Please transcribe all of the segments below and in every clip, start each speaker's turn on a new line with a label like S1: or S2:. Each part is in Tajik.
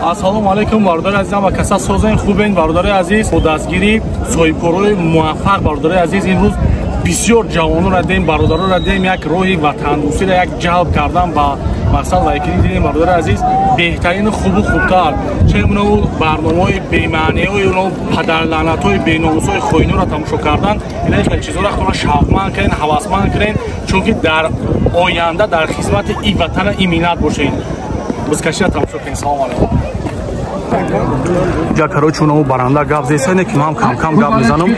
S1: Ассалому алайкум бародари азизам ва каса созен хубен бародари азиз. Бо дастгирии соҳибкорои муваффақ бародари азиз имрӯз бисёр ҷавононро дидем, бародаронро дидем, як роҳи ватандӯстиро як ҷалб кардан ба мақсад лайкини дидем бародари азиз. Беҳтарину хубу хубтар чемуно барномаҳои бемаъниҳои уно падарлаънатҳои беномусҳои хоиноро тамошо кардан, ина хеле чизҳоро худро шавқманд кунед, ҳавасманд кунед, чунки дар оянда дар хизмати и ватана и миллат бошед. Бузкаширо тамошо кунед. Салому алайкум. Ҷа короче унао баранда гап зесане ки ман кам-кам гап мезанам.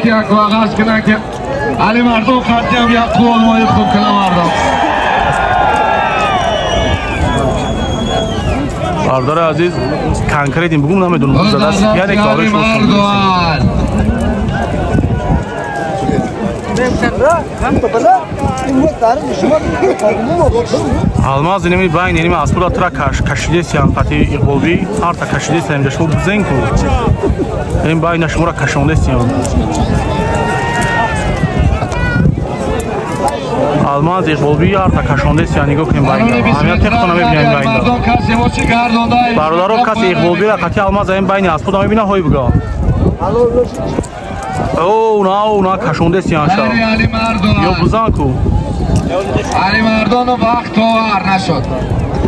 S2: Али мардум хатиам як қувваи хуб кунам мардум.
S1: Бародари азиз, конкретно бигум намедонам задаст, яъне ки ориш алмаз инами байн инами аспура тра кашидесиям пати иқболбӣ ҳарта кашидесиям ҷа шумо бизен ку ин байна шуморо кашондесиям. Алмаз иқболбӣ ҳарта кашондесиям, нигоҳ кунем байна аҳамият техто намебинем байна. Бародаро каси иқболбиро қати алмаз ин байни аспуда мебина ҳой буга. О, на, на кашондесиям ша. Ё бизан ку.
S2: Али мардону вақт товар нашуд.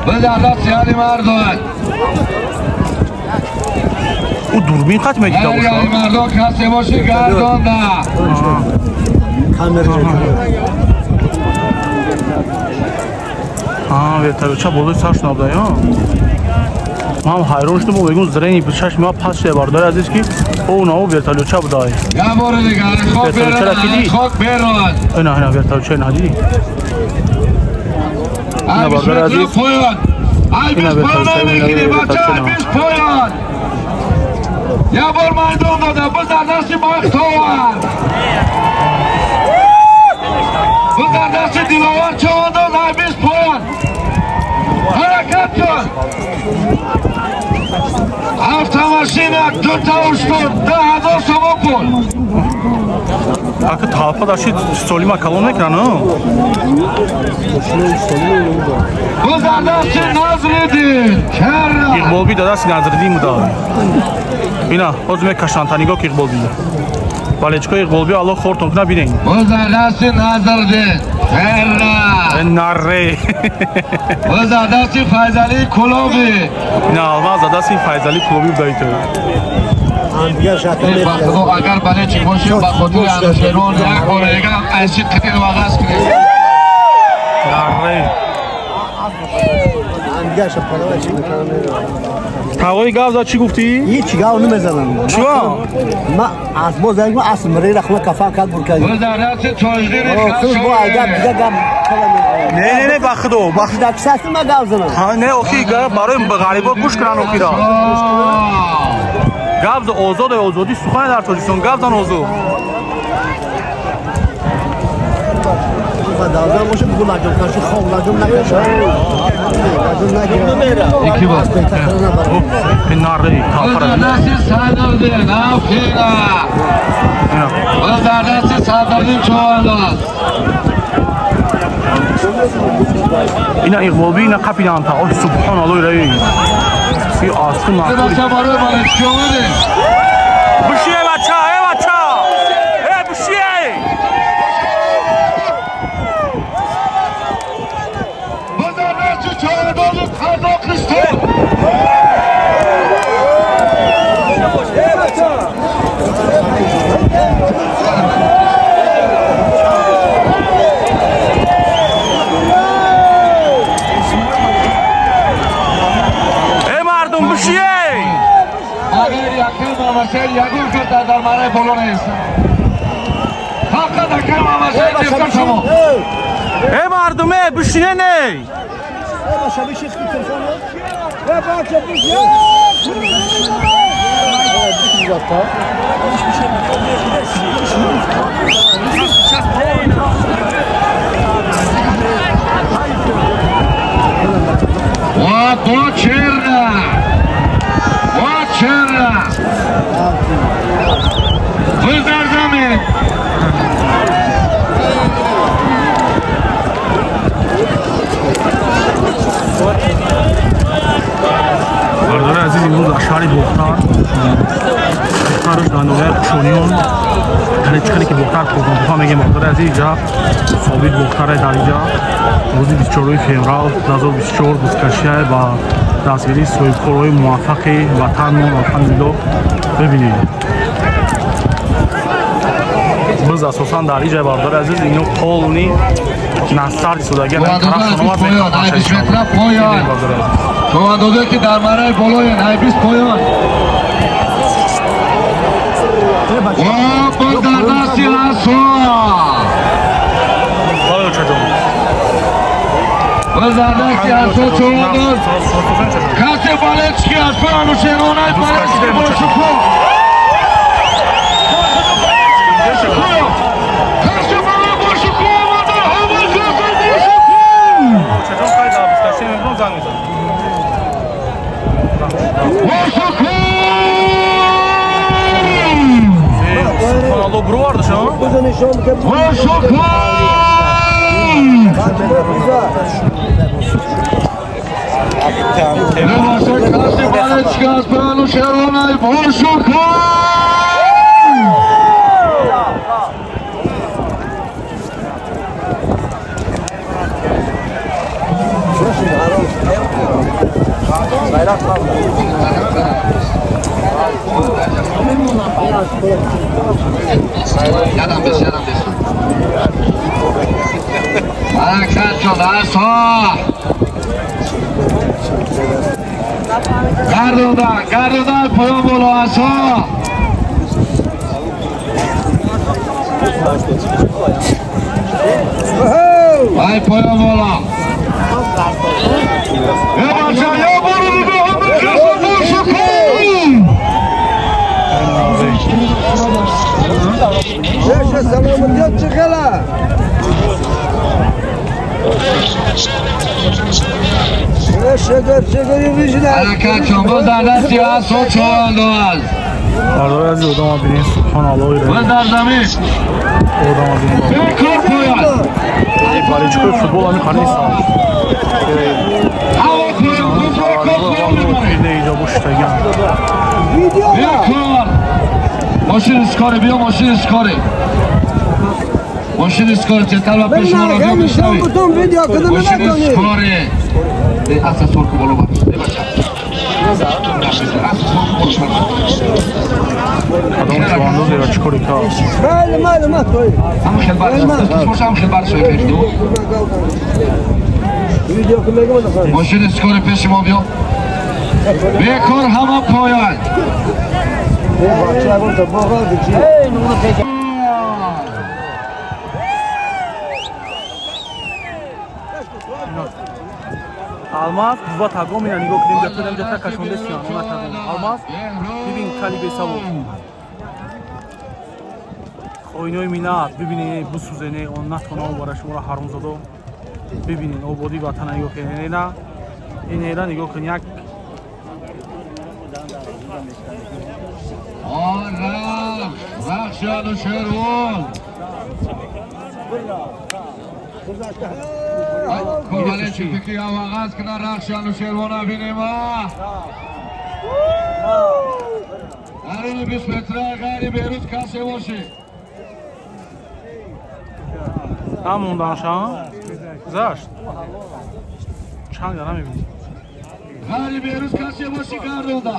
S2: Бизан али мардон.
S1: Ӯ дурбин қат медида боша.
S2: Али мардон касе боши гардонда.
S1: А, вертолётча болои сарш набуда, ё? Ман ҳайрон шудам, мегӯм зрени чашми ма пас шуда бародари азиз ки о на вертолётча будай.
S2: Я бори дигар, хок берон, хок берон.
S1: Ина, ина вертолётча ина диди. Ина бародари азиз.
S2: Ина вертолётча, ина. Я бор майдон дода, бизар дасти бахтовар. Бизар дасти Диловар Чавандоз, айбис поён. Ҳаракат кун. Автомашина, дута уштур, 10,000 сомон пул.
S1: Ака талпа даши солима калон мекунад, а?
S2: Бизар дасти Назриддин.
S1: Иқболбӣ дадасти Назриддин буда. Ина, ҳозир мекашанд, та нигоҳ ки Иқболбӣ. Балечкои Иқболбӣ Аллоҳ хортон кунад, бинед.
S2: Бизар дасти Назриддин.
S1: Наре.
S2: Бизар дасти Файзалии Кулобӣ.
S1: Ина, алмаз дадасти Файзалии Кулобӣ буда ито.
S2: Агар балечик бошем, ба хотири Анушервон як бор дигар айси қитил вағаз кунем.
S1: Наре. Тағои гап зад чӣ гуфтӣ?
S3: Ҳеҷ гап намезанам.
S1: Чиро?
S3: Ма аз боз ма асл мрера хула кафан кард бур кард.
S1: Не, не, не, ба худо, ба
S3: худо кисаси ма гап занам.
S1: Ҳа, не, охи гап барои ғарибо гӯш кунан охира. Гап за озод, озодӣ сухан дар Тоҷикистон, гап зан озод.
S3: Давзан боша бугу лаҷом каши хоб лаҷом накаша. Лаҷом нагира.
S2: Яки бор.
S1: Наре, талпара.
S2: Дасти Садриддин, афира. Бизар дасти Садриддин Чавандоз.
S1: Ина иқболбӣ, ина қапидан та. Ой, субҳоналлоҳ, раи. И асу на. Бушие бача, э бача. Э бушие. Эй мардум, бушие!
S2: Агар якум мамашер ягон кас дар мараи боло нест. Фақат акар мамашер ҷефтар шумо.
S1: Эй мардум, эй бушине эй!
S2: Ва дочерна! Ва черна! Бизар замин!
S1: Шаҳри Бохтар, Бохтар дар ноҳияи Кушониён, яъне чӣ хеле ки Бохтар Қурбонтепа мегем, бародари азиз, инҷа собит Бохтаре. Дар инҷа рӯзи 24 феврал 2024 бузкашия ба дастгирии соҳибкорҳои муваффақи ватанмон, алҳамдулилло. Бибинед, биз асосан дар инҷа, бародари азиз, ино полни настар истодагӣ.
S2: Човандозе ки дар мараи болоянд, ай 20 поён. Боз дар дасти асо. Боз дар дасти асо човандоз. Касе балечки аст, Анушервонай балечки бошукӯ. Касе бала бошукӯ омада, ҳама касе бошукӯ.
S1: Субҳоналло, бировард шо?
S2: Бошукӯ! Касе балечки аст, Анушервонай бошукӯ. یادم بس، یادم بس. حرکت شد اسا. گردوندن، گردوندن پایان بالا اسا. ای پایان بالا. یه بچه، یه برو دیگه، همه کسا باشکو.
S3: سلامتیات چه خلا؟ شکر شکر ویژن.
S2: حرکت شد باز در دستی اسا چوبانداز.
S1: برادر عزیز، آدم ببینید، سبحان الله.
S2: باز در زمین.
S1: آدم ببینید.
S2: کار پایان.
S1: بالچکوی فوتبال همین خانه نیستم.
S2: هوا پایان.
S1: اینجا بوشتگم.
S2: کار. ماشین اسکاره بیا، ماشین اسکاره. ماشین اسکاره چطور و پیش ما را بیا بشنوی. ماشین اسکاره. اصلا سرکو بالا بر.
S1: کدام چوانداز را چیکار کرد؟
S3: بله مال ما توی.
S2: هم خیلی برش. هم خیلی برش پیش دو. ماشین اسکاره پیش ما بیا. بیکار همه پایان.
S1: Алмаз бува тагом ина нигоҳ кунем, ҷата ҷата кашонда сиён она тагом. Алмаз бибин, кали бесавод. Хоинои минат бибинед, бисӯзене, он натона бара шуморо ҳаромзодо. Бибинед, ободӣ ватана нигоҳ кунед. Ина ин эра нигоҳ кун як.
S2: آن رخش، رخش انوشیروان. کوباله چی فکری آغاز کنه رخش انوشیروان بینیم. درون 20 متره غیری بیروز کسی باشی.
S1: همون گذشت چند دارم میبینی.
S2: غیری بیروز کسی باشی گردونده.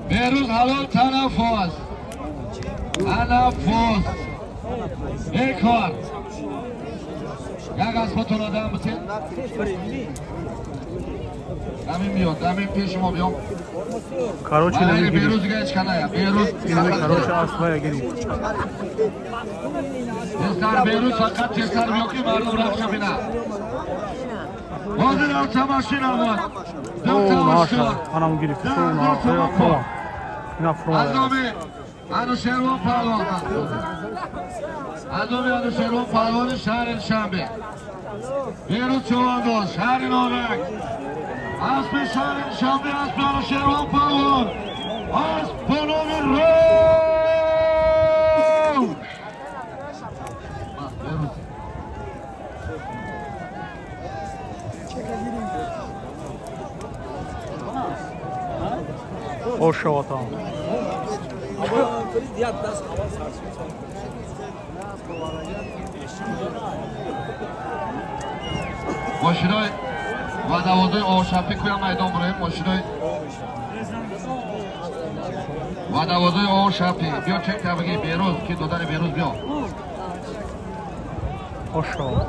S2: بیروز حلال تنفس. تنفس. بیکار. یک از خودتون آدم بسید. همین میاد، همین پیش ما بیام.
S1: کاروچی نمیگیری.
S2: بیروز دیگه هیچ کنه. بیروز
S1: کاروچی اصلا گیری.
S2: تستر بیروز فقط تستر بیا که مردم رفت بینه. حاضر هم ماشین آمد.
S1: او ناشا، منم گرفت. او نه، اینا
S2: از انوشیروان پهلوان. از انوشیروان پهلوان شهر شنبه. بیروز چوانداز شهر نارنگ. اسب شهر شنبه، اسب انوشیروان پهلوان. اسب به نام رو.
S1: Ошаватон.
S2: Мошинои ва давозаи Ошапи куя майдон буроем. Мошинои ва давозаи Ошапи. Биё чек табиги Берӯз, ки додари Берӯз биё.
S1: Ошава.